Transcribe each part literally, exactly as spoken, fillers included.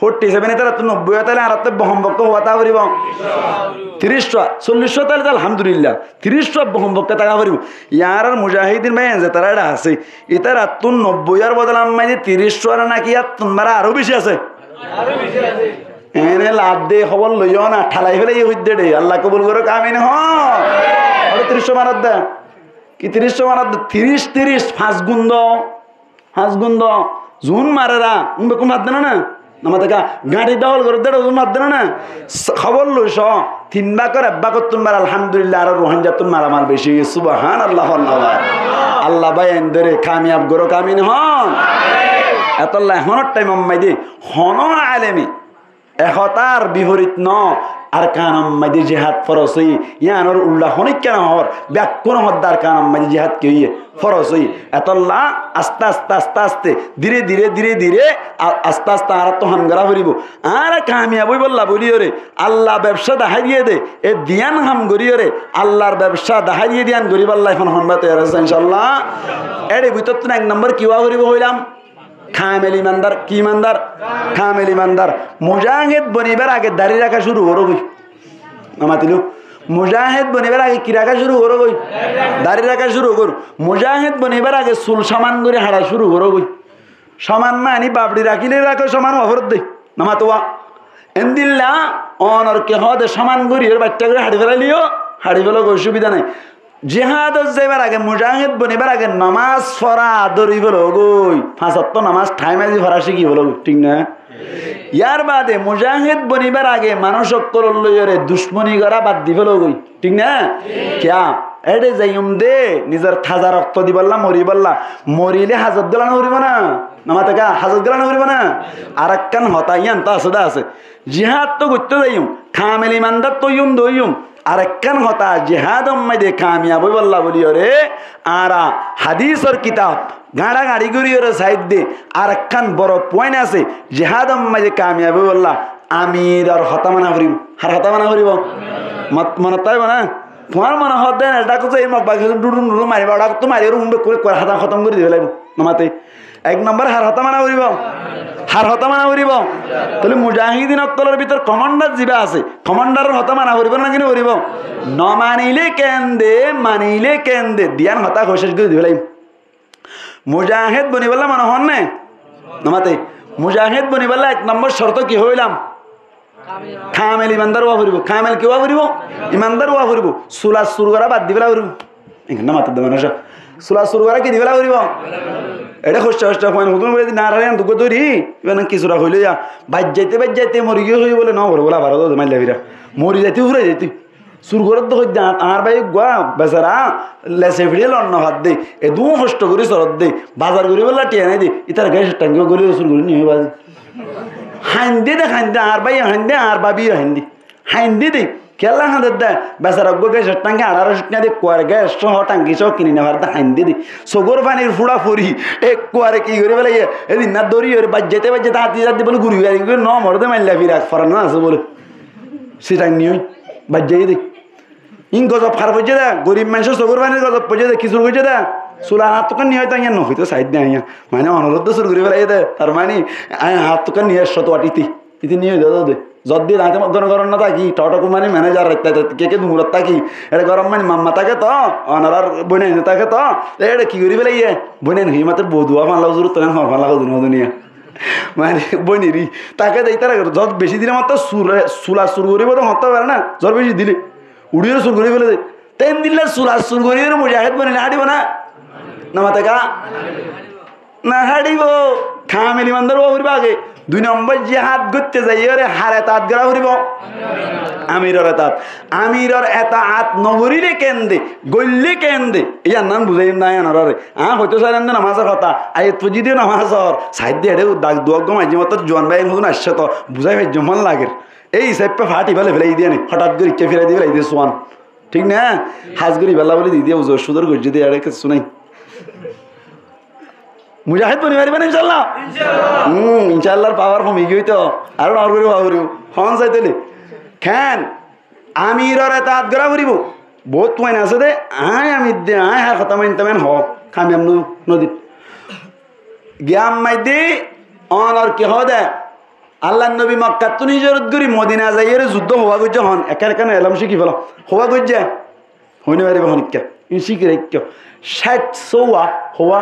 Forty seven, ítarattú nobboi óile añárattú bohom bokke hoówa táka foribó? Tiríc cúa. Sollic cúa óile tó alhamdulillah. Tiríc cúa bohom bokke táka foribó. Yar ar mujahidin bái en ze tará eçe asé, ítarattú nobboi ar bodolar maze tiríc cúa ná ki yar tún bára aró beci asé? Ene laf de hóbor loiyó na, thalai félaiye hoiddé de. Allah kobul gorok, amin hoó. Óre tiríc cúa banar de. Ki tiríc cúa banar de? Tiríc, tiríc, fañs gún do. Fañs gún do, zun marera, um bekkún fadde no na? Namate ka, gañthi dohol goredde, zun fadde no na? S-, hóbor loi so, tin bákor ek bákottún bar, alhamdulillah, aró Ruáingattún maramal beci, subhanallah, Allah. Allah bái endere kamiyab goró, amin hoó. Etolla ehónor thaimor maze, honó aleme, e hotár biforit no, Arkanor maze jihad foros óiye, yíanor ulla honíkka no hoór, bekkúne hoódde Arkanor maze jihad ki óiye, foros óiye. Etolla aste aste, aste aste, dire dire, dire dire, a-, aste aste añárattú ham gorá foribó. Añára kamiyab óibolla bóliyoré, Allah bebsá dahái diyé de, e diyan ham goríyoré, Allahr bebsá dahái diyé de yián goríbolla ehón honbá toiyar asé, inshaAllah. Ére bútottún ek nombor ki ówa foribó hoilam? Kamel imandar. Ki imandar? Kamel imandar. Mujahed bonibar age dari raká cúru gorógoi. Nomatiló. Mujahed bonibar age ki raká cúru gorógoi? Dari raká cúru gor. Mujahed bonibar age sul soman gorí haça cúru gorógoi. Soman mani babri rakíle rakó, soman ówa foredde. Nomatuwa. Endilla onor ki hoóde soman gorí, ór baiththá gorí haçi felaileyó, haçi felogoi, osubida nai. Jihadot zaibar age, mujahed bonibar age nomás fora dóri felogói. Fañs ottó nomás thaim azi fora cíki felogói, thík na? Yar bade mujahed bonibar age manúic ókkolor loiyóre ducmoni gorá bad di felogói, thík na? Kiyá? Éçe zaiyum de, nizor taza rokto dibolla, moribólla. Morile hazot gola no foribó na? Nomate ka, hazot gola no foribó na? Arekkán hotá, yián to asé de asé. Jihad to goittó zaiyum, kamel imandar to óiyum de óiyum. Arekkán hotá, jihador maze kamiyab óibolla bóliyoré, añára hadisor kitab gañçagañçi goríyoré saidde, arekkán boro puáin asé, jihador maze kamiyab óibolla amiror hotá mana foribó. Har hotá mana foribó? Mot-, monot táibo na? Tuáñr mone hoódde ene, dhakót zaiyóre Mog bagi dúdum dúdum maribá, dhakóttu mariyóre um bekkúne ekkuwar hotá hótom gorí di felaibó. Nomate. Ek nombor har hotá mana foribó? Har hotá mana foribó? Tóile mujahidin ókkolor bútore komándar zibá asé, komándaror hotá mana foribó né, ki no foribó? No manilé kende, manilé kende, diyan hotá hoi céc gorí di felaiyum. Mujahed bonibálla mone hoónne? Nomate. Mujahed bonibálla ek nombor corto ki hoóilam? Kamel imandar ówa foribó. Kamel ki ówa foribó? Imandar ówa foribó. Sula sur gorá bad di fela foribó. Enggán no mato de manúic. Sula sur gorá ki di fela foribó? Eçé hoicca hoicca fuain hotún buli di narar yián duggo dóri, iba nan ki sura hoiló ya. Baijjaite baijjaite mori giyé hoiyé bóle no, bóle bóle abar ódde mailla fira. Mori zaite furai zaite. Sur goródde hoidde añár, añár bái uggúa besara lese fiçe lor no fadde. Edún hoctho gorí sorodde. Bazar goríbolla thiañ nái de. Ítar ges thangi góli sur gorí niyói bazi. Haindé de, haindé, añár báiye haindé, añár bábiye haindé. Haindé de, kiyólla hañder de? Besara uggúa ges thangi añçáro cót tiañ de, ekkuware ges sóo thangi sóo kini no fare de, haindé de. Sogór fanir fúça fori, ekkuware ki gorí félaiye, edin ná dóri óre, baijjaite baijjaite hañti hañti bóle guri guri guri no more de mailla fira, foran no asé bóle. Sitang niyói, baijjai de. Ín gozob har foijjé de, gorib maincór sogór fanir gozob foijjé de, ki sur goijjé de, sula añáttu kan niyói de, aññí no hoito said de aññí. Mane onorótte sur gorí félaiye de, tar mane aññí añáttu kan niyói cót wathíte. Íte niyói de, de. Zoddi raite gono goron no táki, thothoku mane manager raite raite ke ke dumurat táki. Eçe goron mane mamma táke to, onorar boinain táke to, eçe ki gorí félaiye? Boinain hoi mator boduwa fanla uzur to, hon fanla uzur no duniya. Mane boiniri táke de, ítara zot beci dile mator sula, sula sur goríbo de hoñtó fare na, zot beci dile. Uçíyore sur gorí félai de. Te endilla sula sur goríyore mujahed bonile háñçibo na? No mate ka? No háñçibo. Kamel imandar ówa foribó age. Dui nombor jihad goitte zaiyore har etaat gorá foribó? Amiror etaat. Amiror etaat no goríle kende, goille kende. Yián nan buzaiyum de aññí onoráre. Aññí hoito sailám de nomásor hotá. Aiyot foijjé de nomásor. Saidde eçé dak duwá gom aijje motor juan bái hotún aiccé to. Buzái faijjum hon lager. Ei sáippe fathi félai félai diyé ne, hothat gorí ekká firai di félai diyé suan. Thík na? Hás gorí bála bóli di diyé, uzur suzur goijjé de, ar kessú nái. Mujahed boni faribá né, inshaAllah? InshaAllah. Hmm, inshaAllah r pawar homi giyói to. Aró dhoóñr gorí fawar foribó. Hon sai tóile. Keén? Amiror etaat gorá foribó. Bout fuain asé de, aññí amir de, aññí har hotá maintam, en hoó. Kamiyab no, no di. Giyam maidde, onor ki hoó de? Allar nobi Mokkattún híjorot gorí Modina zaiyóre zuddó howá goijjé hon, ekkán ekkán elóm cíki felo. Howá goijjé? Hoi no faribá honikká. Iín cíki raikkó. Cáith sówa howá.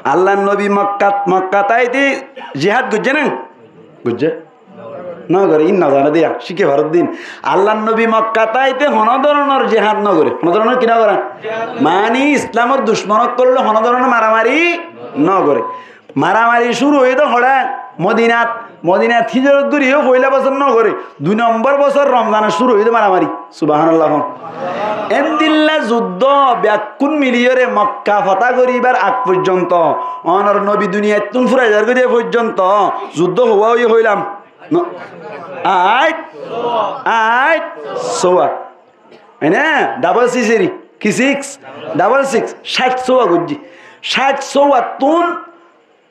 Allar nobi Mokkat, Mokkat aite jihád goijjé né? Goijjé? No goré, iín no zane de, cíki faroddín. Allar nobi Mokkat aite honó dóronor jihád no goré. Honó dóronor ki no goré? Mani Islamor ducmon ókkol loi honó dóronor maramari no goré. Maramari cúru óiye dé hoçé? Modinat. Modinat híjorot gorí yó foila bosór no goré, dui nombor bosór Romzanot cúru óiye dé maramari. Subhánallah hoón. Endilla zuddó bekkún miliyóre Mokka fotá goríbar ag foijjonto, onor nobi duniyaittún furai zargói dé foijjonto zuddó howá óiye hoilam? No. Áit, áit sówa. Ene, double six eri, ki six? Double six, cáith sówa goijjé. Cáith sówattún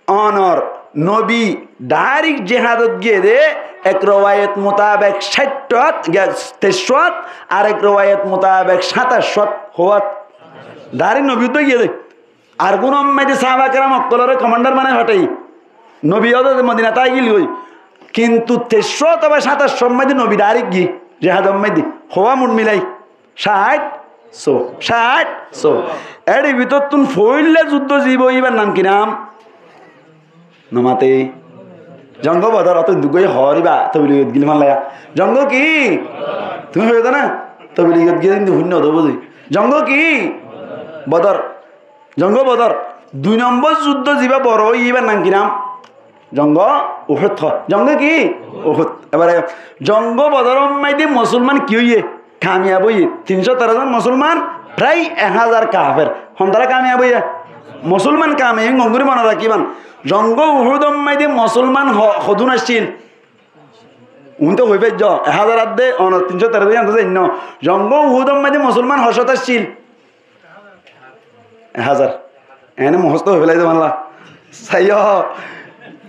onor nobi dhairek jihadot giyé dé, ek rowayet mutabek cáithcót, giya, teiccót, ar ek rowayet mutabek sátaicót, howát? Dhairek nobi uddá giyé dé. Ar gunór maze sáhaba keram ókkolóre komándar banai fathái. Nobi ódde Modinat aigíl goi. Kintu teiccót ba sátaicót maze nobi dhairek giyé jihador maze. Howá mut milai? Cáith só, cáith só. Ér bútottún foila zuddó zibá óiye, íbar nam ki nam? No mate. Jongo Bodor, óto duk goi hoór íba, tobiligot gilé fán laiya. Jongo ki? Tuñí hoiyó dé na? Tobiligot gilé kintu fúinno dé buzí. Jongo ki? Bodor. Jongo Bodor. Dui nombor zuddó zibá boro óiye, íbar nam ki nam? Jongo Uhud hoó. Jongo ki? Uhud. Ebare jongo Bodoror maze musolman ki óiye? Kamiyab óiye. Tincó teró zon musolman, prai ek házar kafer. Hontará kamiyab óiye? Musolman kamiyab, gom gorí mone rakíban. Jongo Uhudor maze musolman ho-, hodún accíl? Uñí to hoi faijjó, ek házar adde, onor tincó teró zon zainnó. Jongo Uhudor maze musolman hocót accíl? Ek házar. Ene muhosto hoi félai dé bála. Saiyó.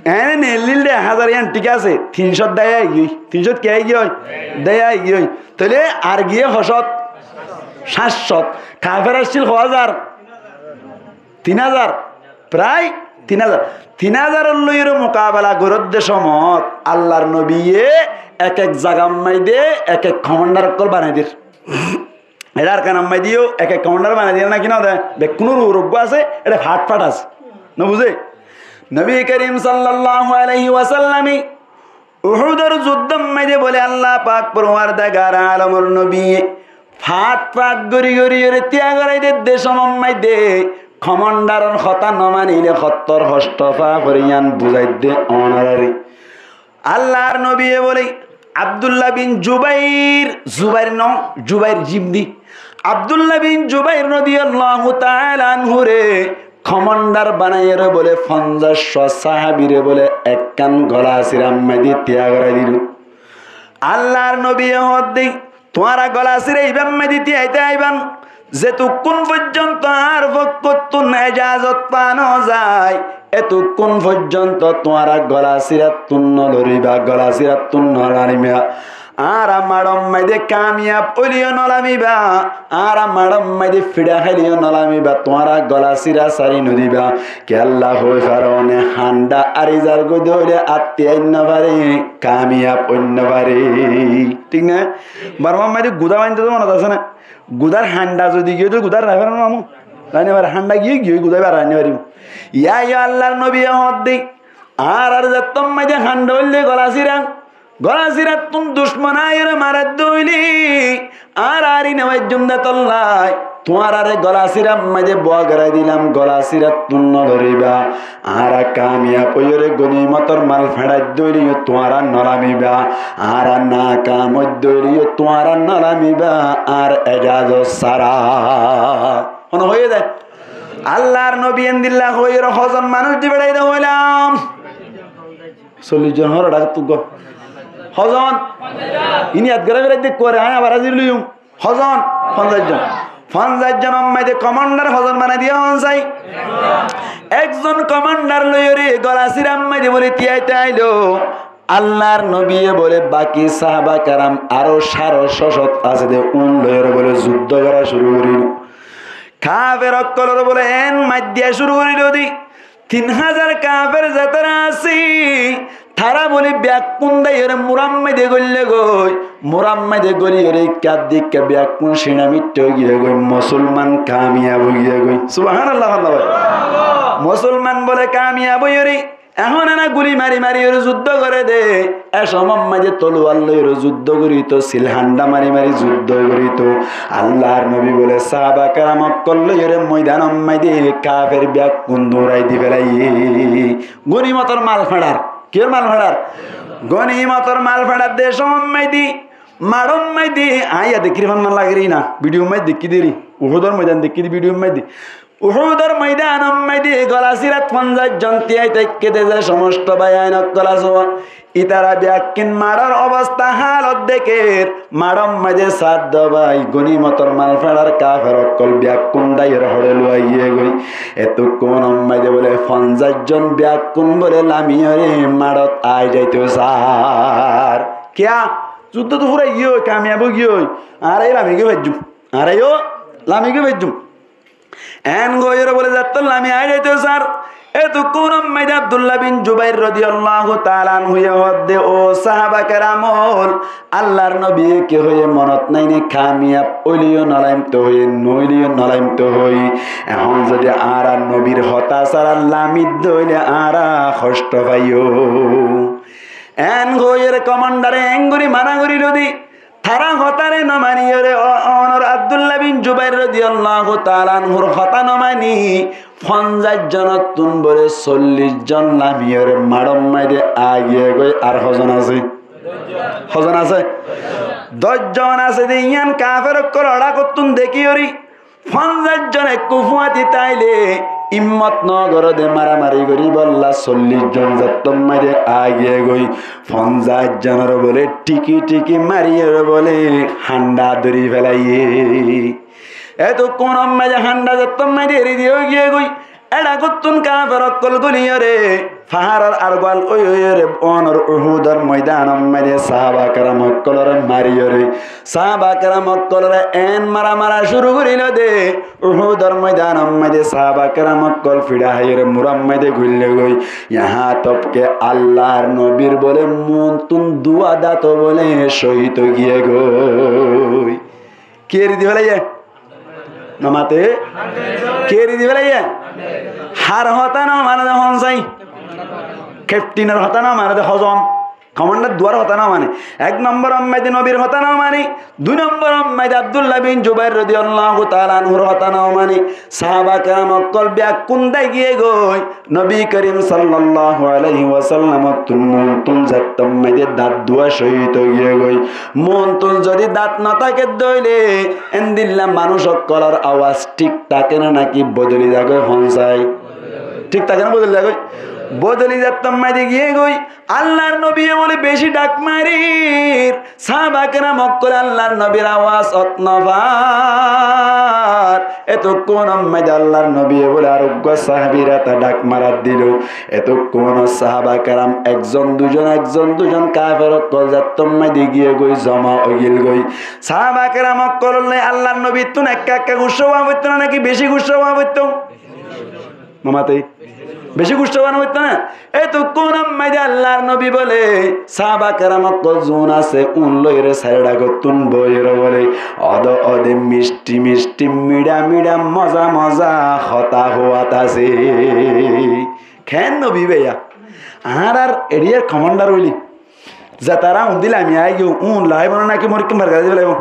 Ene neillíl dé ek házar, yián thík asé. Tincót dháiya aigiyói. Tincót ki aigiyói? Dháiya aigiyói. Tóile ar giyé hocót? Cáitcót. Kafer accíl ho házar? Tin házar. Prai tin házar. Tin házar loiyóre mukabela goródde cómot Allar nobiye ek ek zagar maze ek ek komándar ókkol banai dir. Eçé Arkanor maze yó ek ek komándar banai diyé né, ki no dé? Bekkúnor uore uggúa asé, eçé fáth fáth asé. No buzé? Nobi Kerim sallallahu alaihi wasallame Uhudor zuddór maze bóle, Allah pak forwardigare alomor nobiye fáth fáth gorí gorí yóre tiya gorai dedde cómor maze komándar or hotá no manile hottór hoctó fa foré yián buzai dé onoráre. Allar nobiye bóle, Abdullah bin Jubair, Zubair no, Jubair jimdi. Abdullah bin Jubair rodiyallahu taala anhure komándar banaiyóre bóle fonzaic cót sahábire bóle ekkán golasírar maze tiya gorai dil. Allar nobiye hoódde, tuáñra golasíra ibár maze tiyaite aibán, zetukkún foijjonto añár fokkóttun ejazot fa no zai, etukkún foijjonto tuáñra golasírattún no loriba, golasírattún no lamiba. Añára maçor maze kamiyab óile yó no lamiba, añára maçor maze fiça háile yó no lamiba, tuáñra golasíra sári no diba. Kiyólla hoi faron né, handa ari zargói dóile atti ai no fare, kamiyab ói no fare. Thík na? Bormar maze gudá bañdé dé monot asé né? Gudár handa zodi giyé dé gudá raifare no, mamu? Raifare, handa giyé giyé, gudá iba raifare no. Yá, yá Allar nobiye hoódde, añárar zettór maze handa óilde golasíra, golasírattún ducmon aiyóre maredde óile añára ari no faijjum dé tollá. Tuáñrare golasírar maze bua gorai dilam, golasírattún no loriba. Añára kamiyab óiyore gonimotor mal feçaidde óile yó tuáñra no lamiba, añára nakam óidde óile yó tuáñra no lamiba, añár ejazot sára. Hono hoiyé dé? Allar nobi endilla hoiyore hozon manúic di feçai dé hoilam? Sollic zon hor arak tuggó. Hozon? Ini yad gorai feçai dé kuare, añí abar házir loiyum. Hozon? Fonzaic zon. Fonzaic zonor maze komándar hozon banai diye hon sai? Ekzon komándar loiyóre golasírar maze bóle tiyaite ailo. Allar nobiye bóle baki sáhaba keram aró cáre cócot asé dé, un loiyóre bóle zuddó gora cúru goríl. Kafer ókkolóre bóle en maijja cúru goríl dé. Tin házar kafer zetará asé, Tará bóle beggún dáiyore murar maze góille goi, murar maze góillore ikká dikká beggún siña mittá ói giyé goi, musolman kamiyab ói giyé goi. Subhanallah, Allah bái. Musolman bóle kamiyab óiyore ehón ena guli mari mari ore zuddó goré de, e somor maze toluwar loiyore zuddó gorito, sil handa mari mari zuddó gorito. Allar nobi bóle sahaba keram ókkol loiyore moidanor maze kafer beggún duñrai di félaiye. Gonimotor mal feñçar. Kiyór mal feñçar? Gonimotor mal feñçar de somor maze, maçor maze, añí yá dekír fán na lagér na, bidiyor maze dekí deri, Uhudor moidan dekí di bidiyor maze. Uhudor moidanor maze gola sirat fonzaic zon tiyai táikke de ze somosto bái ain ókkol asó, itará beggún maçor obosta halot dekér, maçor maze sáddo bái gonimotor mal feñçar kafer ókkol beggún dáiyore hoçé luwai giyé goi. Etukkúnor maze bóle fonzaic zon beggún bóle lamiyore maçot ai zaito sar. Kiyá? Zuddó to furai giyói, kamiyab ói giyói. Añára yó lami goi faijjum. Añára yó lami goi faijjum. En hoiyore bóle zattó lami ai zaito sar. Etukkúnor maze Abdullah bin Jubair rodiyallahu taala anhu ye hoódde, ó sahaba keram ókkol, Allar nobiye ki hoiye monot nai né, kamiyab óileyo no laimto hoiye, no óileyo no laimto hoiye. Ehón zodi añára nobir hotá sára lamit de óile añára hoctho faiyum. En hoiyore komandare en gori mana gorillo de, tará hotáre no maniyore, o-, onor Abdullah bin Jubair rodiyallahu taala anhur hotá no mani, fonzaic zonottún bóle sollic zon lamiyore maçor maze ai giyé goi. Ar hozon asé? Hozon asé? Doc zon asé de, yián kafer ókkol oçákottún dekíyore fonzaic zon ekku fúañti táile himmot no goré de maramari goríbolla, sollic zon zettót maze ai giyé goi, fonzaic zonore bóle thiki thiki mariyore bóle handa dóri félaiye. Etukkúnor maze handa zettót maze eri diya ói giyé goi, eçákottún kafer ókkol guliyore faharor argual ói óiyore onor Uhudor moidanor maze sahaba keram ókkolore mariyore, sahaba keram ókkolore en mara mara cúru gorillo de, Uhudor moidanor maze sahaba keram ókkol fiça háiyore murar maze góille goi. Yahá tok ke Allar nobir bóle muúnttún dua dato bóle cóhid ói giyé goi. Ki eri di félaiye? No mate? Ki eri di félaiye? Har hotá no mane de hon sai? Keftinor hotá no mane de hozon? Komandar duwar hotá no mane. Ek nombor or maze nobir hotá no mane. Dui nombor or maze Abdullah bin Jubair rodiyallahu taala anhur hotá no mane. Sahaba keram ókkol beggún dái giyé goi. Nobi Korim sallallahu alaihi wasallamottún muúnttún zettót maze dát duwa cóhid ói giyé goi. Muúnttún zodi dát no táke de óile endilla manúic ókkolor awaz thík táke né naki bodoli za goi hon sai? Thík táke né bodoli za goi? Bodoli zettót maze giyé goi. Allar nobiye bóle beci dhak marir. Sahaba keram ókkole Allar nobir awaz ot no far. Etukkúnor maze Allar nobiye bóle ar uggwá sahabire ta dhak marat dilo. Etukkúnot sahaba keram ekzon duizon, ekzon duizon kafer ókkol zettót maze giyé goi zoma ói giyé goi. Sahaba keram ókkolor loi Allar nobittún ekka ekka guccá ówa foitto na naki beci guccá ówa foitto? No mate? Beci guccá ówa no foitto na? Etukkúnor maze Allar nobi bóle sahaba keram ókkol zun asé, un loiyore sair dhákottún boiyore bóle óde óde micthi micthi miçá miçá moza moza hotá hoóat asé. Ken nobi báiya? Añárar eriyar komandar óile zetará un dil ami ai giyó, un laibo na naki morikkán bar gorái di félaibo?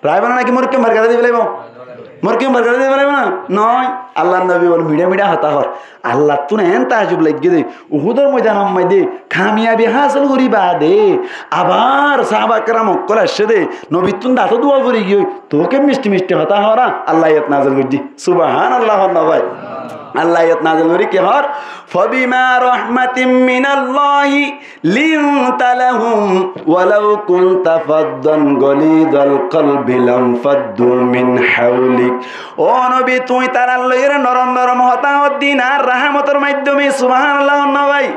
Laibo na naki morikkán bar gorái di félaibo? Morikkán bar gorái di félaibo na? Noó. Allar nobi bóle miçá miçá hotá hoór. Allattún en taajjub laiggé de, Uhudor moidanor maze kamiyabi hásil gorí baade abar sahaba keram ókkol aiccé de, nobittún dát duwa fori giyói, tuáñra micthi micthi hotá hoór, Allah ayat nazil goijjé. Subhanallah, Allah bái. Allah ayat nazil gorí ki hoór? فبما رحمة من الله لنت لهم ولو كنت فظا غليظ القلب لانفضوا من حولك. Ó nobi, tuñí tarár loiyóre norom norom hotá hoódde na, rahámotor maiddóme, subhánallah, hoónna bái.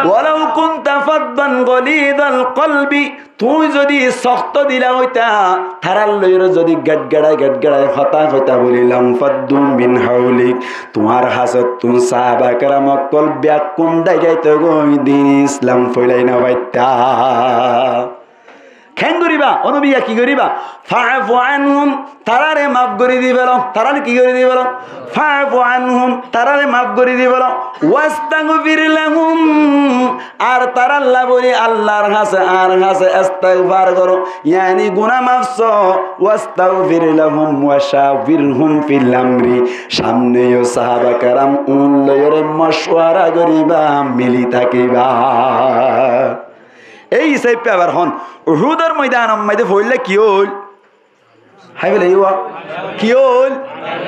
ولو كنت فظا غليظ القلب, tuñí zodi sokto dila óita, tarár loiyóre zodi gatgaçai gatgaçai hotá hoitá bóli, لانفضوا من حولك, tuáñr hasottún sahaba keram ókkol beggún dháigaito goi din Islam foilai no faittá. Keén goríba? Ó nobi, ki goríba? Fa'fu anhum, taráre maf gorí di félo. Taráre ki gorí di félo? Fa'fu anhum, taráre maf gorí di félo. Wastagfir lahum, ar tarálla bóli Allar hañsé, añár hañsé istigfar goró, yáni guná maf só. Wastagfir lahum wa shawirhum fil amri, samne yó sahaba keram ún loiyóre mocuwara goríba, mili tákiba. Ei hísafe abar hon, Uhudor moidanor maze foóila ki óil? Hái félaiye. Ki óil?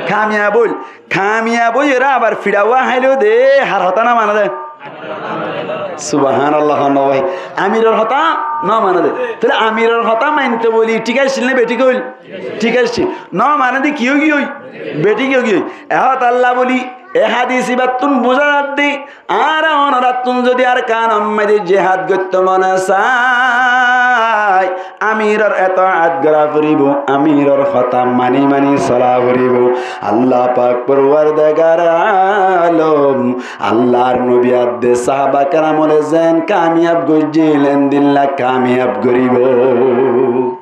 Kamiyab óil. Kamiyab óiyore abar fiçawá háilo de, har hotá no mane de. Subhanallah, no bái. Amiror hotá no mane de. Tóile amiror hotá mainte bóli thík accíl né bethík óil? Thík accíl. No mane de ki ói giyói? Bethík ói giyói. E hotálla bóli, e hádis ibáttún buzá zadde, añára onoráttun zodi Arkanor maze jihad goittó mone sai, amiror etoat gorá foribó, amiror hotá mani mani sola foribó. Allah pak porwardegar alom, Allar nobi adde sahaba keram ókkole zeén kamiyab goijjíl, endilla kamiyab goribó.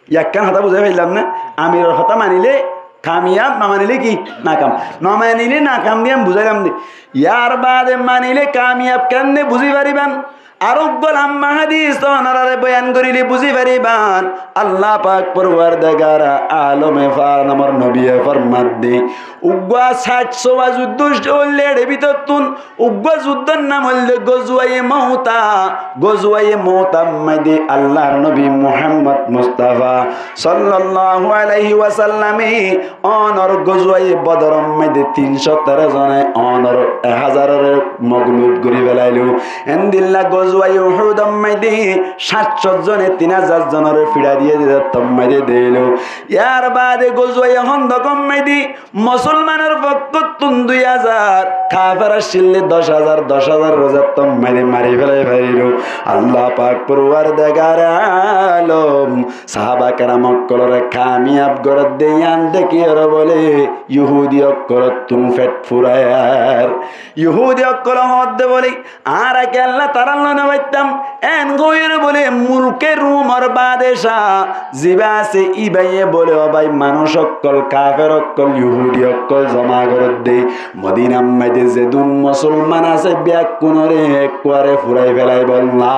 Ekkán hotá buzái faillám né? Amiror hotá manilé kamiyab, no manilé ki? Nakam. No manilé nakam de yián buzáilam de. Yar baade manilé kamiyab keénne buzí faribán. Ar uggwá lamba hádis onoráre boyan goríle buzí faribán. Allah pak porwardegar alome fánamor nobiye formadde, uggwá cáit sówa zuddó óilde, ére bútottún uggwá zuddór nam óilde Gozuwaye Mouta. Gozuwaye Moutar maze Allar nobi Muhammod Mustafa sallallahu alaihi wasallame onor Gozuwaye Bodoror maze tin cót teró zone onor ek házaroré moglub gorí felailo. Endilla Gozuwaye Uhudor maze cáit cót zone tin házar zonoré fiçá diyé de zettót maze deilo. Yar baade Gozuwaye Hóndokor maze Musolmanor fokkóttun dui házar, kafer accíl de doc házar, doc házar zettót maze mari felai farillo. Allah pak porwardegar alom sahaba keram ókkolore kamiyab gorédde yián dekíyore bóle Yohudi ókkolottún fet furaiyér. Yohudi ókkole hoódde bóle, añára kiyólla tarálloi no faittám? Eén hoiyóre bóle mulke Rumor badeca zibá asé íbaye bóle, ó bái, manúic ókkol, kafer ókkol, Yohudi ókkol zoma gorédde, Modinar maze zedún Musolman asé beggúnore ekkuware furai felaibólla.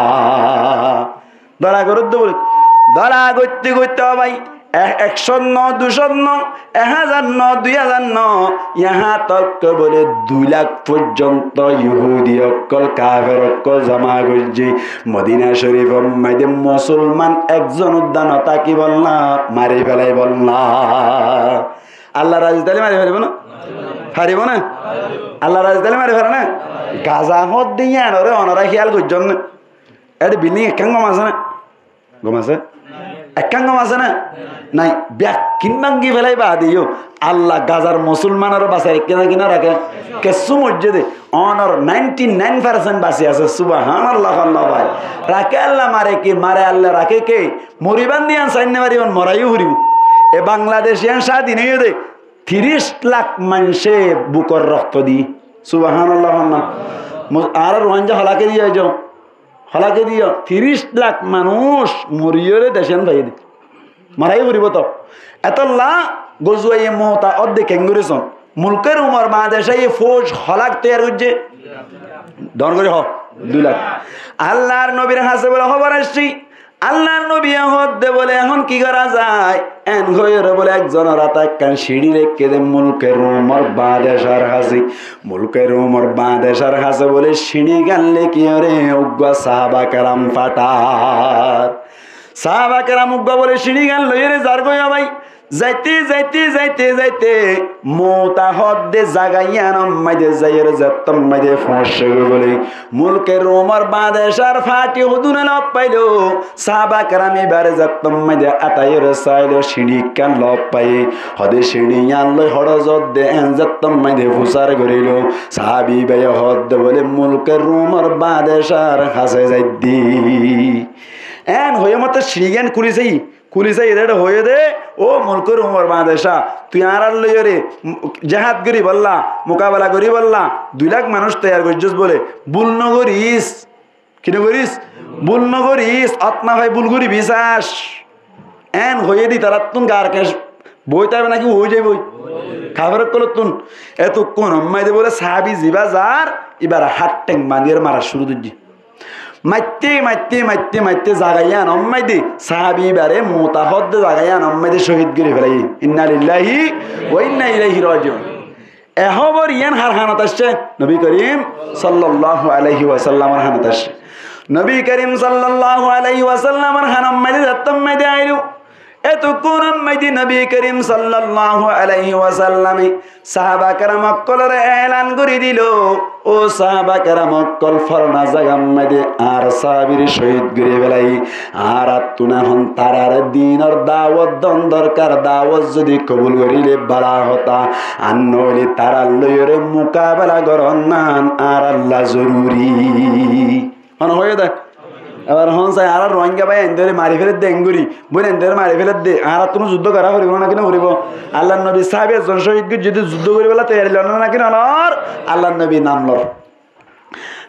Dóla gorédde bóle. Dóla goitté goitté, ó bái, ek, ek cót no, dui cót no, ek házar no, dui házar no, yahá tok ke bóle dui lak foijjonto Yohudi ókkol, kafer ókkol zoma goijjé. Modina Corifor maze Musolman ekzon uddá no tákibolla, mari felaibolla. Allah razi táile mari faribó na? Faribó na? Allah razi táile mari fare na? Gaza hoódde yiánoré onorá hiyal goijjón né? Eçé bilding ekkán gom asé né? Gom asé? Ekkán gom asé né? Nai. Bekkín báñgi felai baade yó Allah Gazar Musolmanore basai raikké né ki no raké? Kessú moijjé de, onor ninety nine percent basi asé. Subhanallah, Allah bái. Raké Allah, mare ke? Mare Allah, raké ke? Moribán de yián sainné faribán, mora yó foribó. E Bangladec yián sádin óiye de tiríc lak maincé bukor rokto di. Subhanallah, Allah. Mus-, añára Ruáingga hola ke diye aijjó? Hola ke diye? Tiríc lak manúic moriyóre dec yián faiyé de. Mora yó foribó to. Etolla Gozuwaye Mouta ódde keéngorí son? Mulke Rumor badecaye fouj hola toiyar goijjé? Dóñr gorí hoó, dui lak. Allar nobir hañsé bóle hóbor aiccé. Allar nobiye hoódde bóle, ehón ki gorá zai? Eén hoiyóre bóle ekzonor ata ekkán siñçí raikké de mulke Rumor badecar hañsé. Mulke Rumor badecar hañsé bóle siñçígan lekíyore uggúa sahaba keram fathár. Sahaba keram uggúa bóle siñçígan loiyóre zargói, ó bái. Zaite, zaite, zaite, zaite, Mouta hoódde zaga yiánor maze zaiyóre zettót maze foóñiccé goi bóle, mulke Rumor badecar fathi hodún lof failó. Sahaba keram ibáre zettót maze ataiyóre sailó, siñçí ekkán lof faiyé. Hoódde siñçí yián loi hoçé zodde, eén zettót maze fusár goríló. Sahabi ibáye hoódde bóle, mulke Rumor badecar hañsé zaiddi. Eén hoiyé mottor siñçí gán kúli saiyé. Kúli saiyé de eçé hoiyé de, "Ó mulkor Umor Baadcá, tui añárar loiyóre jehád goríbolla, mukabela goríbolla dui lak manúic toiyar goijjós bóle, bul nogoríc." Ki nogoríc? Bul nogoríc, ót nafai bul goríbi sás. Eén hoiyé de ítarattún gar keñc boói táibo náki uói zaiboi? Kafer ókkolottún. Etukkún ommáide bóle sahábi zibá zar, íbar hát theng bañdíyore mara cúru goijjé. Maitté, maitté, maitté, maitté zaga yían ommáide sahábi íbare Muta hoódde zaga yían ommáide cóhid gorí felaiyé. Inna lilláhi wa inna iláihi rajiun. E hóbor yían hár hanot aiccé? Nobi Korim sallalláhu aláihi wasallamor hanot aiccé. Nobi Korim sallalláhu aláihi wasallamor hanot maze zettót maze ailó, etukkúnot maze Nobi Korim sallalláhu aláihi wasallame sahaba keram ókkolore elan gorí dilo, "Ó sahaba keram ókkol, folana zagat maze añár sahábire cóhid gorí félai, añárattún ehón tarare dinor dawot don dorkar, dawot zodi kobul goríle bála hotá, ar noóile tarar loiyóre mukabela goronnán añárlla zoruri." Hone hoiyé dé? Ebar hon sai, añárar Ruáingga bái endóre mari féledde, engori bóin endóre mari féledde, añárattún zuddó gorá foribó náki noforibó? Allar nobi sahábi ezzon cóhid goijjé dé zuddó goríbolla toiyari lon náki nolor? Allar nobi nam lor.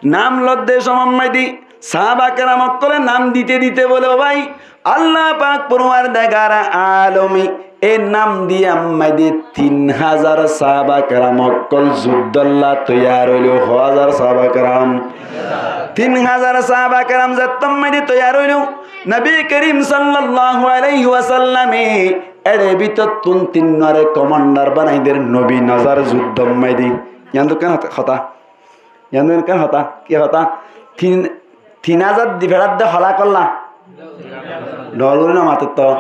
Nam lodde somot maze sahaba keram ókkole nam dite dite bóle, "Ó bái, Allah pak forwardegar alome e nam diya maze tin házar sahaba keram ókkol zuddolla toiyar óilo." Ho házar sahaba keram? Tin házar sahaba keram zettót maze toiyar óilo, Nobi Korim sallalláhu aláihi wasallame ére bútottún tinnuare komandar banai der nobi nazar zuddót maze. Yían dukkan hotá. Yían dé ekkán hotá, ki hotá? Tin, tin házar di feçádde hola kolla? Dhoóñr gorí no matótto.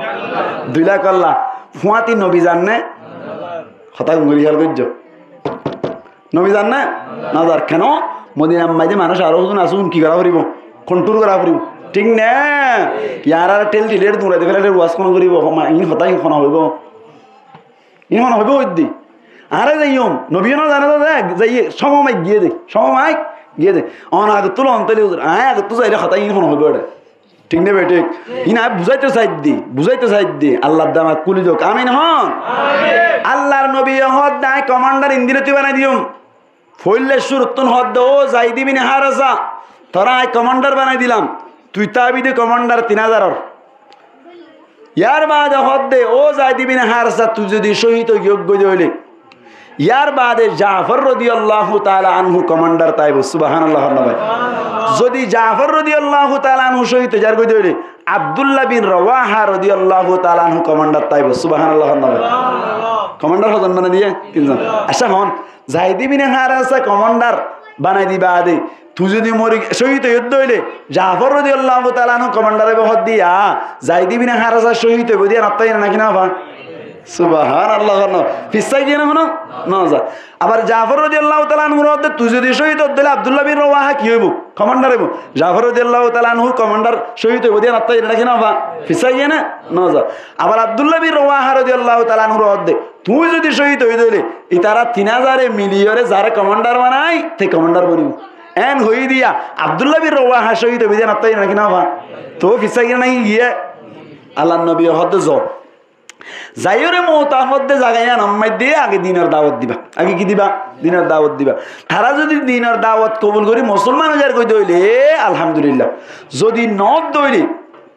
Dui lak kolla? Fúañti nobi zar né? Hotá gún gorí hiyal goijjó. Nobi zar né? Nozar. Keno? Modinar maze manúic aró húdun asún, ki gorá foribó? Kontról gorá foribó. Thík né? Yar ar thel thiler duñrai di félai, waz hone goríbo? Homa, in hotá in hone hoibó? In hone hoibó hoidde? Añára zaiyum, nobiye no zane de, zaiyé, somoi giyé de, somoi giyé de. One agottú lon tóile huzur, añí agottú zaile hotá in hone hoibó ére. Thík né bethík? In añí buzáito saidde, buzáito saidde, Allar dama kúli douk. Amin hon? Amin. Allar nobiye hoódde añí komandar indilóti banai diyum. Foóila cúruttún hoódde, "Ó Zaid ibne Haresa, toré añí komandar banai dilam, tui tábi de komandar tin házaror." Yar baade hoódde, "Ó Zaid ibne Haresa, tui zodi cóhid ói giyós goi de óile." Yar baade Jafor rodiyalláhu taala anhu komandar táibo. Subhánallah hoó na bái. Zodi Jafor rodiyalláhu taala anhu cóhid ói zar goi de óile, Abdullah bin Rawaha rodiyalláhu taala anhu komandar táibo. Subhánallah hoó na bái. Komandar hozon banai diye? Tinzon. Accá hon, Zaid ibne Haresa komandar banai di baade, tui zodi mori cóhid ói de óile, Jafor rodiyalláhu taala anhu komandar óibo hoódde, Zaid ibne Haresa cóhid óibo de yían attá yían náki no fa? Subhánallah, no. Fissá giyé né hono? No za. Abar Jafor rodiyalláhu taala anhur hoódde, tui zodi cóhid ói de óile Abdullah bin Rawaha ki óibo? Komandar óibo. Jafor rodiyalláhu taala anhu komandar cóhid óibo de yían attá yían náki no fa? Fissá giyé né? No za. Abar Abdullah bin Rawaha rodiyalláhu taala anhur hoódde, tui zodi cóhid ói de óile, itará tin házare miliyóre zaré komandar banai, te komandar bonibo. Eén hoiyé diya, Abdullah bin Rawaha cóhid óibo de yían attá yían náki no fa? Toóu fissá giyé né náki giyé? Allar nobiye hoódde zo. Zaiyóre Muta hoódde zaga yíanor maze age dinor dawot diba. Age ki diba? Dinor dawot diba. Tará zodi dinor dawot kobul gorí musolman ói zar goi de óile, alhamdulillah. Zodi no de óile,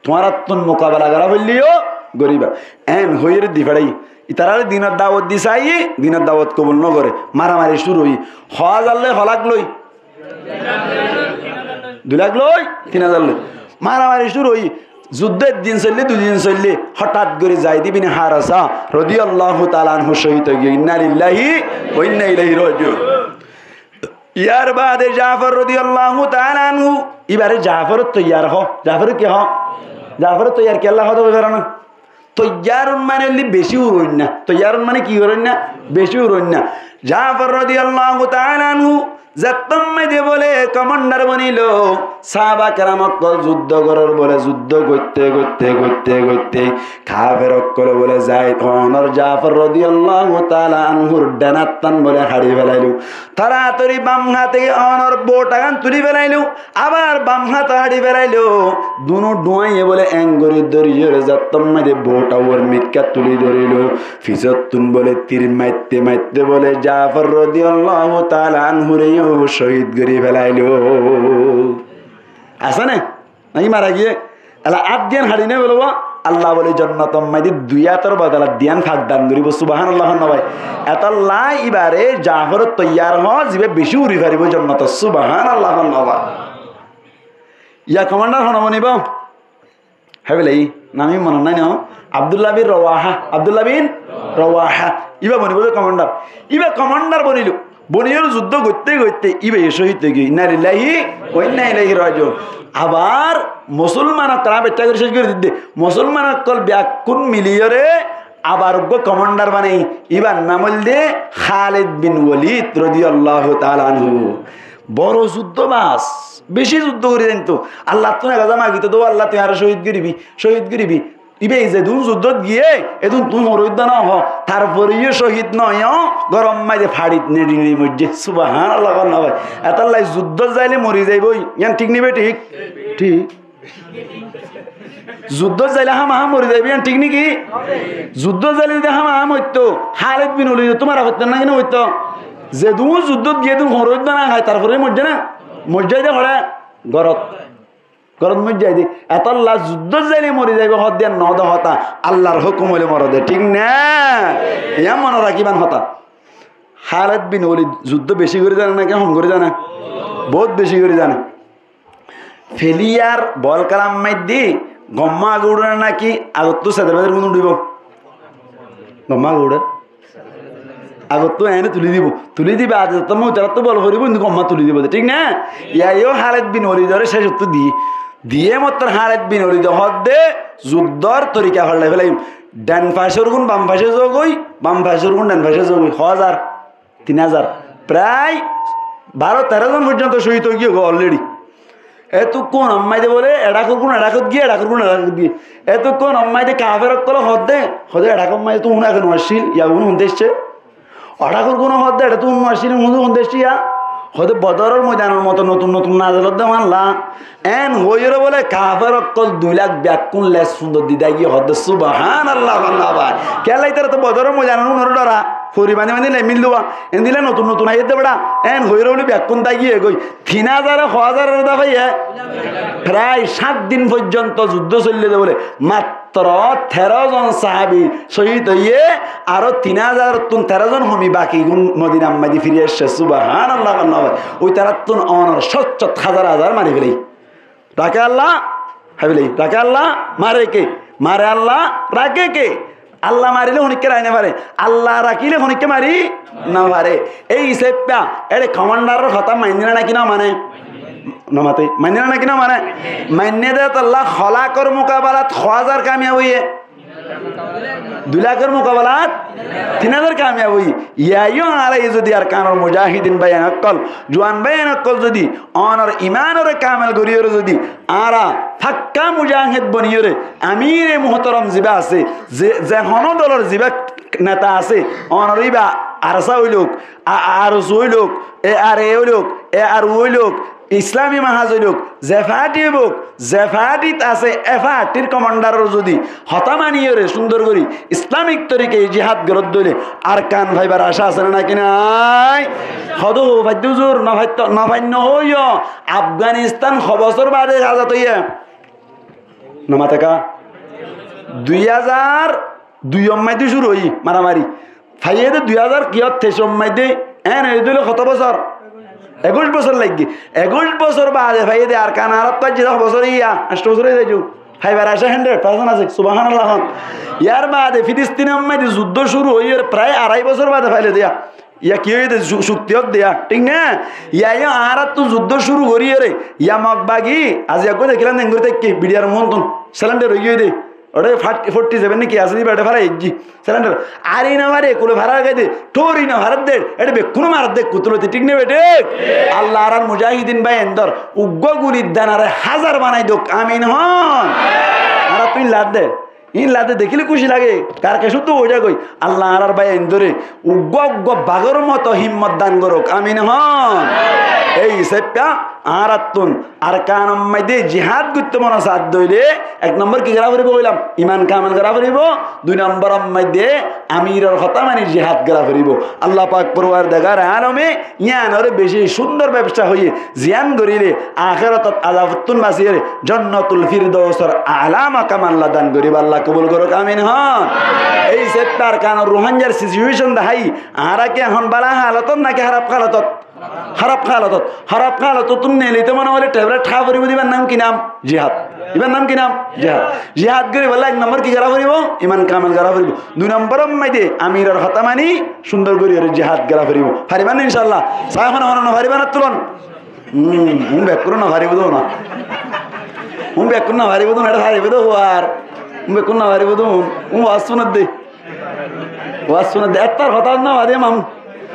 tuáñrattún mukabela gorá foille yó goríba. Eén hoiyóre di feçáiye. Itarare dinor dawot di saiyé, dinor dawot kobul no goré. Maramari cúru óiye. Ho házar loi, ho lak loi? Dui lak loi, tin házar loi. Maramari cúru óiye. Zuddó ek din soille, dui din soille, hotát gorí Zaid ibne Haresa rodiyalláhu taala anhu cóhid ói giyé. Inna lilláhi wa inna iláihi rajiun. Yar baade Jafor rodiyalláhu taala anhu, ibare Jafor toiyar hoó. Jafor ki hoó? Jafor toiyar kiyólla hoó de hoi faro na? Toiyar mane óilde beci uroinna. Toiyar mane ki uroinna? Beci uroinna. Jafor rodiyalláhu taala anhu Zettót maze bóle komándar boniló, sáhaba keram ókkol zuddó gorór bóle, zuddó goitté, goitté, goitté, goitté, kafer ókkole bóle zai, onor Jafor rodiyallahu taala anhur dhen áttán bóle hári felailó. Toratori bam háte onor bouthagán tuli felailó, abar bam háte hári felailó. Dunú dhuáiye bóle engorí dóriyoré zettót maze bouthá uore mikká tuli dóriló. Fisottún bóle tir maitté maitté bóle Jafor rodiyallahu taala anhureyó cóhid gorí felailó. Asé né? Naki mara giyé? Ela át diyan hári né bóle, Allah bóle jonnotor maze dui átor bodola diyan fak dan goríbo. Subhanallah hoó na bái. Etolla ibare Jafor toiyar hoó, ziba beci uri faribó jonnotot. Subhanallah hoó na bái. Iya komándar hone bonibó? Hé bóle, nam hín monot nái no? Abdullah bin Rawaha, Abdullah bin Rawaha. Iba bonibó de komándar. Iba komándar boniló. Boniyóre zuddó goitté goitté iba yó cóhid ói giyói. Inna lillahi wa inna ilaihi rajiun. Abar musolman ókkol, añí beccá gorí céc gorí didde. Musolman ókkol beggún miliyóre abar uggwá komándar banai. Ibar nam óilde Khalid bin Walid rodiyallahu taala anhu. Boro zuddóbas, beci zuddó gorí zainto. Allattún ek haza magito de, "Ó Allah, tui añáre cóhid goríbi, cóhid goríbi." Iba zedún zuddót giyé, edún tui horóidda no hoó. Tarfore yó cóhid no óiyo, góror maze façit neçi neçi moijjé. Subhanallah hoó na bái. Etolla zuddót zaile mori zaibói. Yián thík né bethík? Thík. Zuddót zaile hámahá mori zaibo, yián thík né ki? Zuddót zaile zodi hámahá moitto, Khalid bin Walid ottú mara foitto né ki no foitto? Zedún zuddót giyé edún horóidda no hái, tarfore moijjé né? Moijjé de hoçé? Górot. Górot moijjé de. Etolla zuddót zaile mori zaibo hoó de yián no de hotá. Allar hókum óile more de, thík né? Yián monot rakíban hotá. Khalid bin Walid zuddó beci gorí zane né ki hom gorí zane? Bout beci gorí zane. Feliyar bol kélar maze gom age uçé né naki agottú seder beder gún uçíbo? Gom age uçé. Agottú ene tuli dibo. Tuli dibo, ade zettót maze ítarattú bol foribó, indi gom age tuli dibo de, thík né? Yían yó Khalid bin Walidore cécottú diyé. Diyé mottor Khalid bin Walide hoó de, zuddór torika faltai felaiyum. Dhen facór gún bam facé zogói, bam facór gún dhen facé zogói. Hó házar? Tin házar. Prai baró teró zon foijjonto cóhid ói giyé goi already. Etukkún or maze bóle e dhakor gún e dhakot giyé, e dhakor gún e dhakot giyé. Etukkún or maze kafer ókkole hoó de, hoó de e dhakor maze to húna ken accíl, yá gún honde aiccé? O dhakor gún hoó de, eçe to húna accíl, húna honde aiccé yá? Hoó de Bodoror moidanor moto notun notun nazil ódde malla. Eén hoiyóre bóle kafer ókkol dui lak beggún les fundor di dai giyé hoó de, Subhanallah, hoó na bái. Kiyólla ítara to Bodoror moidanor unore dhora, fori bandi bandi lai mil duwa. Endilla notun notun aiyér de bera. Eén hoiyóre bóle beggún dai giyé goi. Tin házare hó házarore dafaiye? Prai sát din foijjonto zuddó soille de bóle. Mat- tro teró zon sahabi cóhid óiye, aró tin házarottún teró zon homi baki gún Modinar maze firi aiccé. Subhanallah, Allah. Ói tarattún onor cót cót házar házar mari félaiye. Raké Allah, hái félaiye. Raké Allah, mare ke? Mare Allah, raké ke? Allah marile honikka rakí no fare. Allah rakíle honikka mari no fare. Ei hísafe eçe komandaror hotá mainné né naki no mane? No mate. Mainné né naki no mane? Mainné de tolla. Hó lakor mukabalat hó házar kamiyab óiye? Dui lakor mukabalat tin házar kamiyab óiye. Yían yó añára zodi Arkanor mujahidin báiyain ókkol, juwan báiyain ókkol zodi onor imanore kamel goríyore zodi añára fakka mujahid boniyore, amire muhtorom ziba asé, ze, ze honó dolor ziba neta asé, onor íba ARSA óilok, A-, ARSO óilok, ARA óilok, ARU óilok, Islami Mahaz óilok, ze fathi óibok, ze fathit asé, e fathi'r komandaror zodi hotá maniyore cúndor gorí Islamik torikaye jihad goródde óile Arkan faibar acá asé né naki nai? Hodó hoó faidde huzur, no faitto, no fainno hoóiyo. Afganistan ho bosór baade azad óiye? No mate ká? Dui házar dui or maze cúru óiye maramari. Faiyé de dui házar kiyót teic or maze, eén óiye de óile hotó bosór? Ekuic bosór laiggé. Ekuic bosór baade faiyé de Arkan añárattú aijjé de ho bosór óiye? Añctho bosór óiye de. Faibar acá hundred percent asé, Subhanallah hoón. Yar baade Filistinor maze zuddó cúru óiyore prai arai bosór baade faiyé de yá. Yá ki óiye de cu-, cukti ódde yá, thík na? Yá yó añárattú zuddó cúru goríyore, yá Mog bagi, aijja eggúa dekílam de engori táikke, bidiyar muúntun, selendar ói giyói de. Óre fat-, forty seven né ki asé de, íba ére félai aijjé. Selendar. Ari no fare, kule farar gai de, tóri no farar de, ére bekkúne marar de, kutuloti, thík né beçé? Allah añárar mujahidin báiyaindór uggúa gulir danare házar banai douk, amin hoón. Añárattú ín ladde, ín ladde dekíle kúci lage, karke cúddu ói zagói. Allah añárar báiyaindóre uggúa uggúa bagór moto himmot dan gorouk, amin hoón. Ei hísafe añárattún Arkanor maidé jihad goittó mone sádde óile, ek nombor ki gorá foribó hoilam? Iman kamel gorá foribó. Dui nomboror maidé amiror hotá mani jihad gorá foribó. Allah pak porwardegare alome yíanoré beci cúndor bebsá hoiyé ziyán goríle, akérotot azabottún basiyóre jonnotul firdousor ala makam Allah dan goríbo. Allah kobul gorouk, amin hoón. Ei hísafe Arkanor Ruáingar situwecon dahái, añára ki ehón bála halotot náki háraf halotot? Háraf halotot. Háraf halotottún neelito mone hoilé teblet há foribó de, íbar nam ki nam? Jihad. Íbar nam ki nam? Jihad. Jihad goríbolla ek nombor ki gorá foribó? Iman kamel gorá foribó. Dui nomboror maidé amiror hotá mani cúndor goríyore jihad gorá foribó. Faribá né incállah? Sai hone hone no faribá né tulon? Hmm, um bekkún no faribó de na. Um bekkún no faribó de na, ére faribó de huar. Um bekkún no faribó de, um, um waz fúnedde. Waz fúnedde. Ettar hotá no fariyá mamu.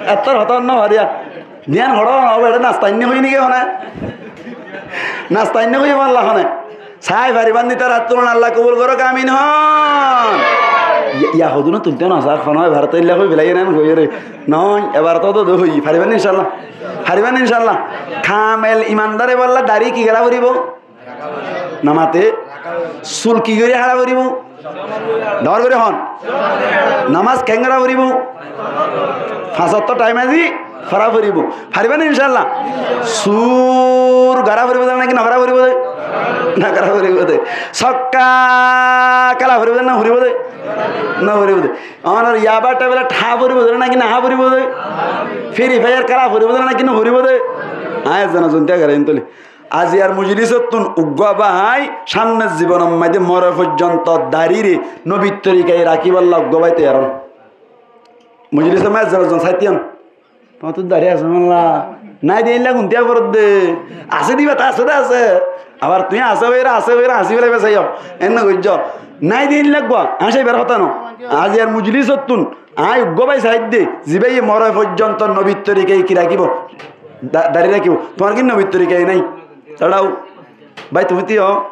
Ettar hotá no fariyá. Diyan hoçé no óibo, ére nasta ainné hoiyé né ki hone? Nasta ainné hoiyé malla hone. Sai faribá né tará tulon? Allah kobul gorouk, amin hoón. Iya, iya hodún tulté no sar, hono ebar to illa hoi belai enen hoi re. Noó, ebar to do hoi. Faribá né incállah? Faribá né incállah? Kamel imandar óibolla dari ki gorá foribó? Namate sul ki gorí hára foribó? Dóñr gorí hoón. Namás keén gorá foribó? Fañs ottó thaim azi forá foribó. Faribá né incállah? Sur gorá foribó de náki no gorá foribó de? No gorá foribó de. Sokká kéla foribó de no foribó de? No foribó de. Onor yaba teblet há foribó de náki no há foribó de? Free Fire kéla foribó de náki no foribó de? Añí zana zontiya gorá intole. Aziyar mujilisottún uggúa bái sámner zibonor maidé more foijjonto daríre nobir torikaye rakíbolla uggúa bái toiyar óon. Mujilísor maze zon zon sáitte yón. Tuáñttú darí asé malla? Nái de ílla guntiya foredde. Asé de íba, asé de asé. Abar tuñí asé hoiyóre, asé hoiyóre asé félaiba saiyó. Enne goijjó. Nái de ílla uggúa. Añí saibar hotá no. Aziyar mujilísottún añí uggúa bái saidde, zibáye more foijjonto nobir torikaye ki rakíbo? Da-, darí rakíbo. Tuáñr ki nobir torikaye nái? Daráo. Bái, tuñí tíyo.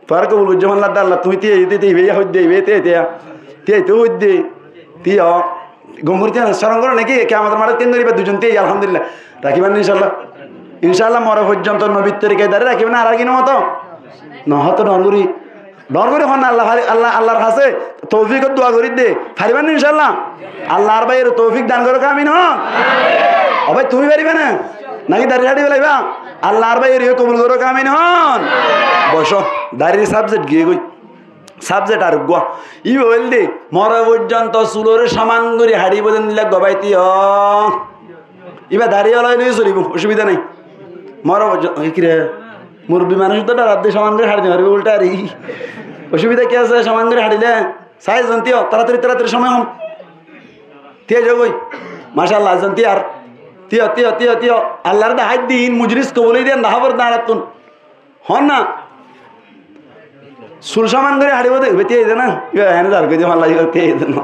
Tuáñre kobul goijjé malla de Allah, tuñí tíyo, tíyo, tíyo, ibá hoidde, ibá tíyo, tíyo. Tíyo, tíyo hoidde. Tíyo. Gom gorí tíyo, coron goró náki? Kiyamotor maçot keén goríba? Duizon tíyo, alhamdulillah. Rakíba né incállah? Incállah, more foijjonto nobir torikaye darí rakíba né, ar ar ki no hoto? No hoto, dóñr gorí. Dóñr gorí hoón na, Allah, Allah, Allar hañsé toufíkor dua gorí de. Faribá né incállah? Allah añár báiyore toufík dan gorouk, amin hoón. Ó bái, tuñí faribá né? Náki darí haçi félaiba? Allah añár báiyore kobul gorouk, amin hoón. Bosó, darír subject giyé goi. Subject ar uggúa. Íba óilde, more foijjonto suloré soman gorí haçibó de endilla uggúa bái tíyo. Íba darí ola óile solibó, ocubida nái. More foijjonto, e, ki re? Murubbi manúic to dhorar de, soman gorí haçi no faribó, ulta ari. Ocubida ki asé, soman gorí haçile? Sai zon tíyo, toratori, toratori somoi hom. Tíyo zagói. Macállah, zon tíyo ar. Tíyo, tíyo, tíyo, tíyo. Allar de haid din, mujilís kobul óiye de, enda hábor daráttun. Hoón na? Sul soman gorí haçibó de, ibá tíyo de na? Ibá ene zar gorí de, malla, ibá tíyo de na.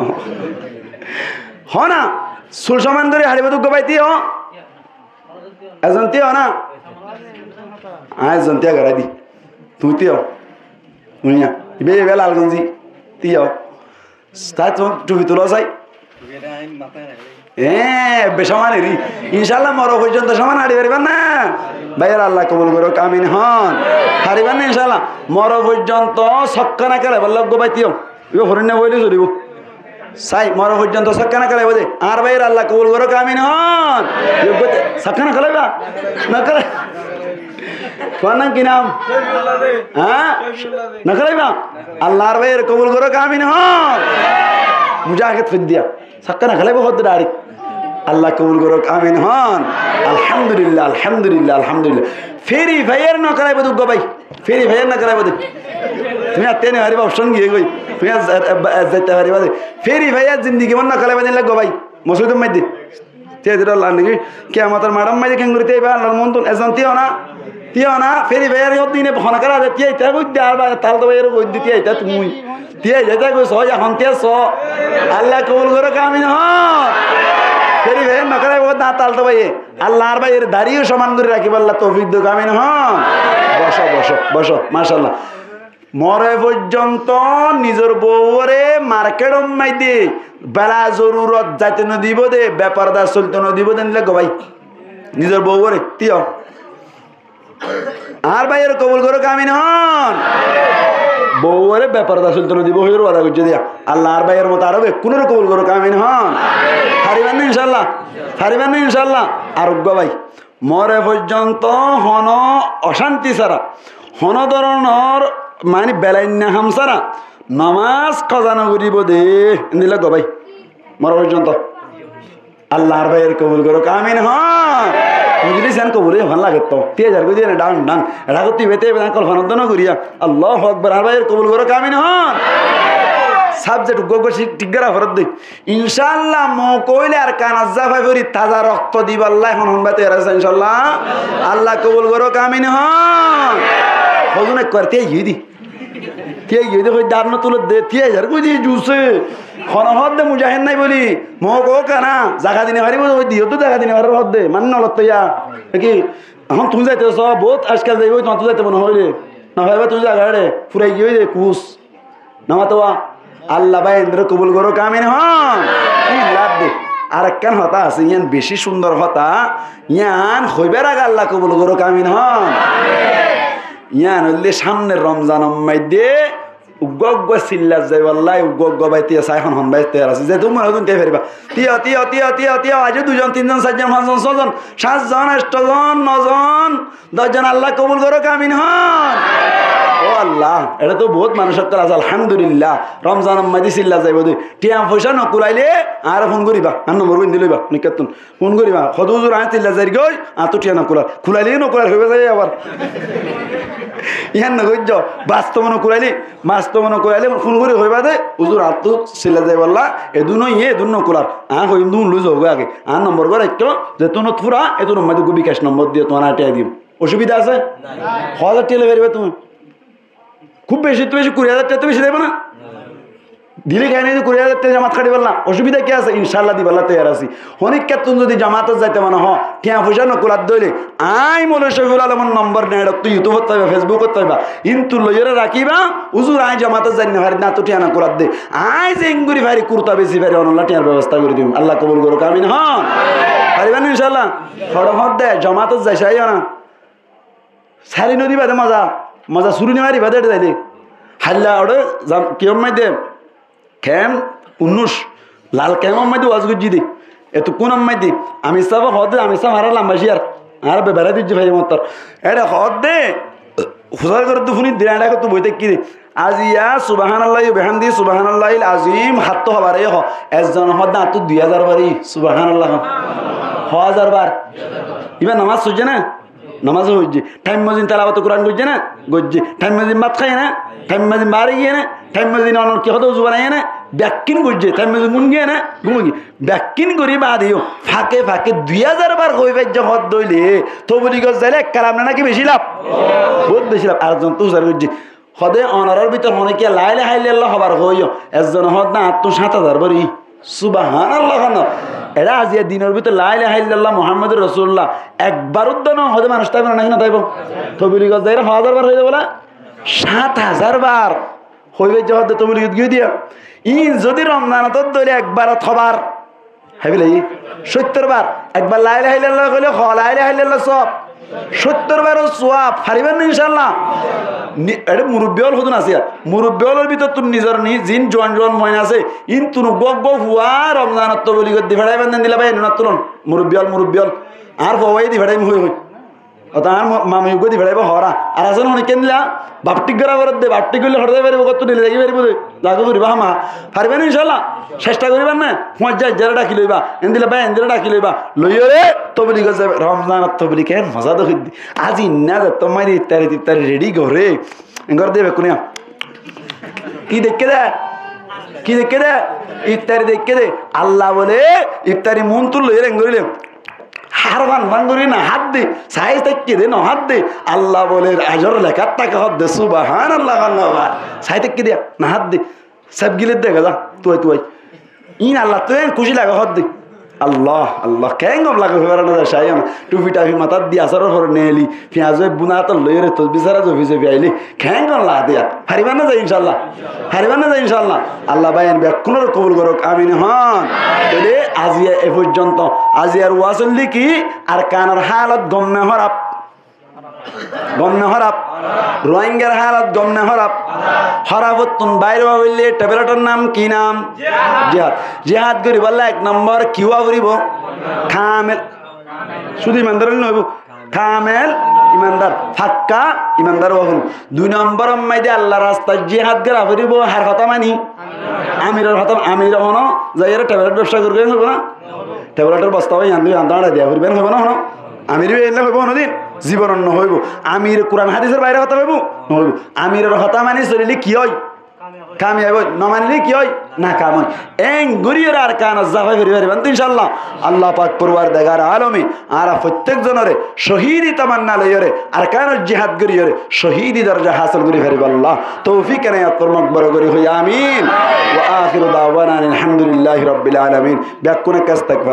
Hoón na? Sul soman gorí haçibó de uggúa bái tíyo. Ezon tíyo na? Añí ezon tíyo gorái di. Tuñí tíyo. Uñiya. Ibá, ibá Lalgonji. Tíyo. Sai tuáñr tufi tuló sai. Eé, ebbe soman eri. Incállah, more foijjonto soman haçi faribá né? Báiyar, Allah kobul gorouk, amin hoón. Faribá né incállah? More foijjonto sokká no kélaibólla uggúa bái tíyo. Ibá forinna boile solibó. Sai, more foijjonto sokká no kélaibó de. Añár báiyar, Allah kobul gorouk, amin hoón. Uggúa te-, sokká no kélaiba? No kélai-, tuáñr nam ki nam? Há? No kélaiba? Allah añár báiyore kobul gorouk, amin hoón. Mujahid hoiddiya. Sokká no kélaibo hoódde direct. Allah kobul gorouk, amin hoón. Alhamdulillah, alhamdulillah, alhamdulillah. Free Fire no kélaibo de uggúa bái. Free Fire no kélaibo de. Tuñí atte no faribá, option giyé goi. Tuñí ar, ar, ar, ar zaite faribá de. Free Fire zindigi bór no kélaibo de uggúa bái. Mosjidor maidé. Tíyo de Allah naki? Kiyamotor maçor maidé keéngorí tíyo ibá Allar muúntu? Ezon tíyo na? Tíya na, Free Fire hoddé ine hone kara de, tíya ita goidde, ar bái, tal to bái ero goidde, tíya ita tui. Tíya ita goi so, ehón tíya so. Allah kobul goró, amin hon. Free Fire no kara, o na tal to bái. Allah ar bái ere dari o soman gori rakibálla toufik dok, amin hon. Boso, boso, boso, mashallah. More foijjonto nizor bouwore marketor maze bela zorurot zaito no dibo de, beporda solto no dibo de, endilla go bái. Nizor bouwore, tíya. Ar bái ere kobul goró, amin hon. Bouwore beporda solto no dibo, hoiyóre wada goijjé de. Allah ar bái ere moto aró bekkunore kobul goró, amin hon. Fariban né inshallah? Fariban né inshallah? Ar uggwá bái. More foijjonto hono ocanti sára, hono doronor mani belainna ham sára nomás koza no goribo de, endilla go bái. More foijjonto. Allah ar bái ere kobul goró, amin hon. Buzili sen kobul óiye hon lage to. Tíya zar goi diye ne dang dang. Era gotí bete bete kolfana do no goriya. Allahu Akbar, ar bái ere kobul goró, amin hon. Subject uggwá uggwá thík gora foredde. Inshallah, mouka óile Arkanot zafai fori taza rokto dibálla ehón hon bái toiyar asé, inshallah. Allah kobul goró, amin hon. Hozun ekbar tíya giyé de. Tíya giyé de, hoi dar no tulé de, tíya zar goi de juse. Hono hoó de mujahed nai buli, mouka ó kana, zaga di no faribo de, hoi de, yó to zaga di no farir hoó de, mani no lotto ya. Ki, ehón tuñí zaito so, bout ajkal zaibo, tuáñttu zaito mone hoile. No fariba tuñí zaga ere, furai giyé de, kus. Namatowa, Allah bái endilla kobul goró, amin hon. Ki lab de? Arekkán hotá asé, yián beci cúndor hotá. Yián hoibar age Allah kobul goró, amin hon. Yián óilde samne Romzanor maze uggwá uggwá silla zaibálla, uggwá uggwá bái tíya sai hon hon bái toiyar asé. Zetún mone hoó zetún tíya fariba. Tíya, tíya, tíya, tíya, tíya, aijjó dui zon, tin zon, sair zon, fañs zon, só zon, sát zon, ath zon, no zon, doc zon, Allah kobul goró, amin hon. Ó Allah, ere to bout manúic okkol asé, alhamdulillah. Romzanor maze silla zaibo de. Tiañ foicá no kulaile añáre fun goriba, añár nombor gún di loiba, nikkattún. Fun goriba, hoó de, "Uzur, añí silla zair goi, añáttu tiañ no kular." Kulaile no kular, hoiba zai abar. Yián no goijjo, bastobe no kulaile, bastobe no kulaile, fun gori hoiba de, "Uzur, añáttu silla zaibálla, edún óiye, edún no kular." Añí hoiyum de, "Fun loi zagói age." Añár nombor gán raikko, zetúnot fura, etúnor maze uggwá bikac nombor diyo, tuáñre añí tiañ diyum. Ocubida asé? Nai. Hoó házar tiañ loi fariba tuñí? Kúb beci to beci kuri házar tiañ to beci zaibo na? Dile kene de kuri házar tiañ jamat hátibolla. Ocubida ki asé? Inshallah dibálla toiyar así. Honikkattún zodi jamatot zaito mone hoó, tiañ foicá no kuladde óile, añí Moloi Coiful Alomor nombor net ot, YouTube ot faiba, Facebook ot faiba. Intú loiyóre rakiba, "Uzur, añí jamatot zai no fari de, añáttu tiañ no kuladde." Añí zeén gori fari, kurta beci fari, onolla tiañr bebosta gori diyum. Allah kobul goró, amin hon. Fariba né inshallah? Hoçé hoó de, jamatot zai saiyó na. Sári no diba de moza, moza suri no mariba de, ede zaile. Háilla óre zam-, ki or maze de, kemp unnúic, lal kemp or maze de waz goijjí de. Etukkún or maze de, Amir sábe hoó de, Amir sáb añára lamba ciyar, añára beberai dujji fai mottor. Ere hoó de, fusar gorer de funi de, añára kottu boi táikki de. Aziya subhanallahi wa bihamdi, subhanallahil azim, hattó hobar e hoó. Ezzone hoó de añáttu dui házar bar, subhanallah. Hoó házar bar? Iba nomás foijjé na? Nomás foijjé. Thaim mozin telawate Kuran goijjé na? Goijjé. Thaim mozin bát háiye na? Thaim mozin baáre giyé na? Thaim mozin onor ki hoó de uzu banaiye na? Bekkín goijjé. Thaim mozin gúm giyé na? Gúm giyé. Bekkín gorí baade yó fake fake dui házar bar hoi faijjé hoó de óile, toboligor zaile ek kalam na, náki beci laf? Bout beci laf. Ar ezzon to usar goijjé. Hoó de, onorár bútore hone kiyé la ilaha illallah hobar hoóiyo? Ezzone hoó de, añáttu sát házar bar. Subhanallah hoó. Ere aziya dinor bútore la ilaha illallah Muhammadur Rasulullah ekbar uddá no hoó de manúic táibo na, náki no táibo? Toboligor zaire hoó házar bar hoói de bóle? Sát házar bar. Hoi faijjé hoó de toboligor giyé de. Iín zodi Romzanot óile ekbar ot hobar, háibo lagi cóttor bar. Ekbar la ilaha illallah hoile, hoó la ilaha illallah soab. Cóttor bar o soab. Fariba né inshallah? Ni-, ere murubbi ókkol hodún asé yar? Murubbi ókkolor bútottún nizor ni-, ziín juan juan moin asé, iíntun uggwá uggwá fua Romzanot toboligor di feçaiba de endilla bái, enun ot tulon. Murubbi ókkol, murubbi ókkol. Añár fua bái di feçaiyum hoi hoi. Óto añár mo-, mami uggwá di feçaibo hoóra. Ar asé né honikka endilla baf thík gora foredde, baf thík goille hoçé zai faribo, kottú deli zai faribo de. Zagói foribo hámaha. Fariba né inshallah? Cectha goriba né? Fuañijja aijjaré dhaki loiba. Endilla bái endilla dhaki loiba. Loiyóre toboligor zaiba. Romzanot tobolig en moza de hoidde. Aijja inna zettót maze iftari tiftari redi goré. Engori de bekkúne. Ki deikké de? Ki deikké de? Iftari deikké de. Allah bóle, iftari muúntu loiyóre engorí loiyó. Ar fan fan gorí no hádde, sai táikke de, no hádde. Allah bóler ajor lekát táke hoódde, subhánallah, Allah akbar. Sai táikke de, no hádde. Seb gilé dega za, tuwai tuwai. Ín Allattú en kúci lage hoódde. Allah, Allah, keén gom lage hoibar no za, cai ana. Tufi tafi matát di, asóror fore neeli, fiyaz ói buna át ot loiyóre, tosbi sára zofi zofi aile, keén gom lage de yá. Faribá no za, incállah. Faribá no za, incállah. Allah báiyain bekkúnore kobul gorouk, amin hoón. Tóile aziya e foijjonto, aziyar waz óilde ki, Arkanor hálot gom ne hóraf? Gom ne hóraf? Rohingyar hálot gom ne hóraf? Hórafottún bair ówa óile tebletor nam ki nam? Jihad. Jihad goríbolla ek nombor ki ówa foribó? Kamel. Cúdu imandar óile no óibo. Kamel imandar, fakka imandar ówa foribó. Dui nombor ot maze Allar rastat jihad gora foribó, har hotá mani? Amiror hotá. Amire hono zaiyóre teblet bebsa gorí hoibo na? Tebletor bosta ói yián dui yián dañra diya foribó, hoibo na hono? Amire hoibo na hono din? Zibonot no hoibo. Amire Kuran hádisor baire hotá hoibo? No hoibo. Amiror hotá mani solile ki ói? Kamiyab ói. No manile ki ói? Nakam ói. Eén goríyore Arkanot zafai fori faribá to, incállah. Allah pak Forwardegar alome añára fottek zonore cóhidi tamanna loiyóre Arkanot jihad goríyore cóhidi dorja hásil gorí faribálla toufik enayat formok, boro gorí hoó amin. Wa akhiru dawana anil hamdulillahi rabbil alamin. Bekkúne kastagfar.